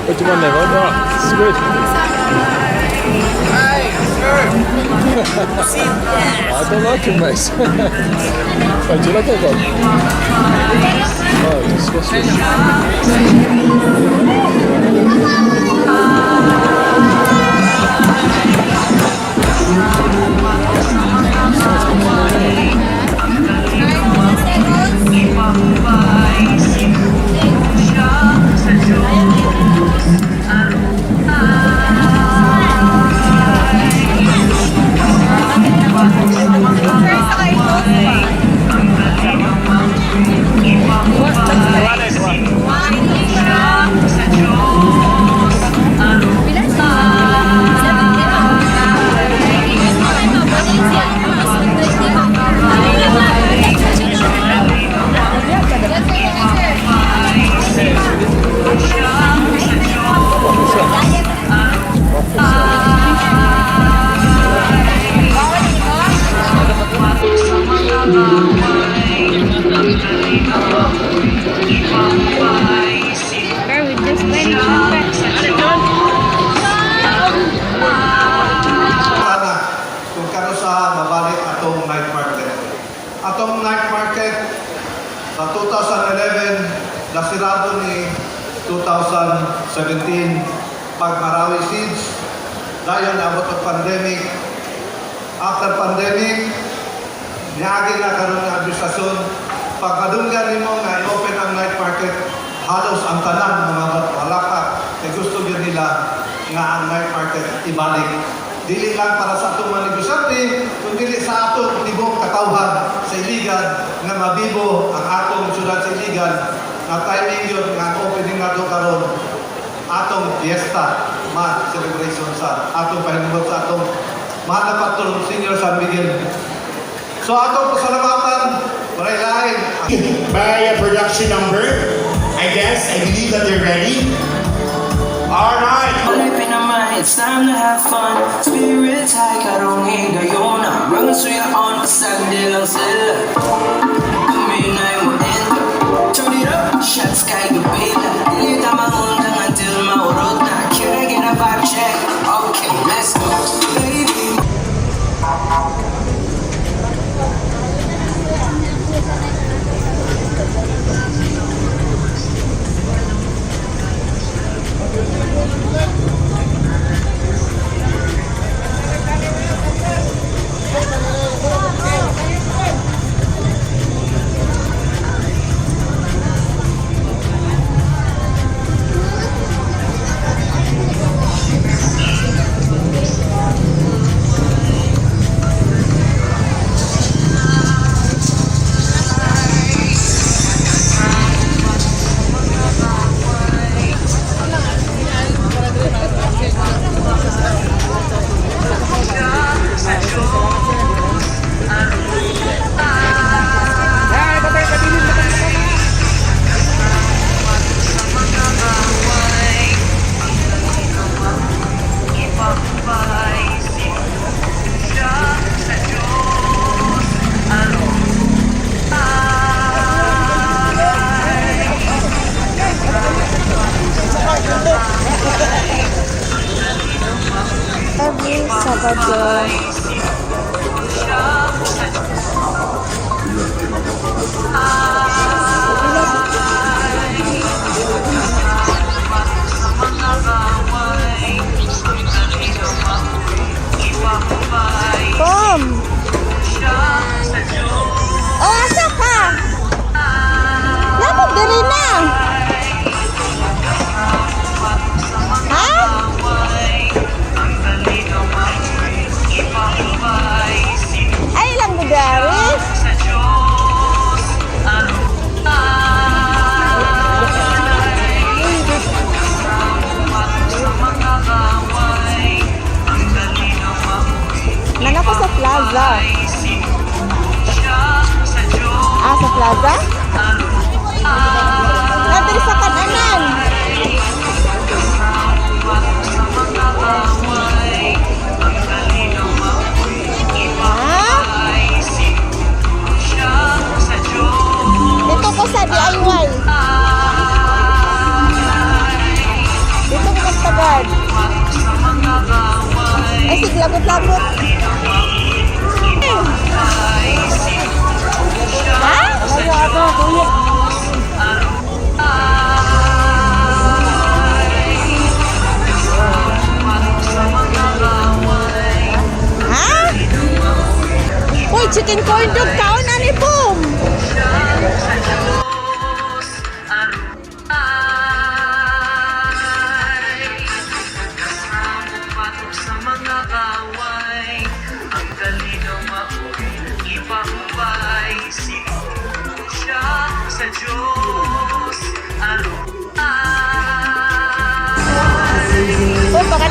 What do you want there, Rod? Right, squid. I don't like him, mate. Wait, do you like that one? Oh, disgusting. We just went. Sana kung kanusa mabalik atong night market. Atong night market sa 2011, nasirado ni 2017 pag Marawi siege, dayon abot ang pandemic. After pandemic, niagi na karon nga administrasyon, pag madunggan nimo nga i-open ang night market, halos ang tanan mga walaka kay gusto gyud nila nga ang night market ibalik. Dili lang para sa atong mga negosyante, kundi sa atong tibuok katawhan sa Iligan nga mabibo ang atong syudad sa Iligan na timing yun nga ang opening nato karon atong fiesta ma celebration sa atong pahinungod sa atong mahal na patron, Senior San Miguel. So atong pasalamatan, walay lain By a production number. I guess, I believe that they're ready. All right. Life naman, it's time to have fun. Spirits high, karong higayon. Run suya on, pasag lang sila. Kuminay mo enter. Turn it up, shots kay gabila. Dili ta mangundang until maurot na. Can I get a vibe check? Okay, let's go. Baby. Every Sabado. Kom! Oh, asa ka? Namo diri na. Ay, sig lagot-lagot. Ha? Ha? Uy, chicken corn dog kaon ani, boom. Sa mga away, ang kalinaw mao'y ipahubay. Siguro siya sa Diyos. Uy, pag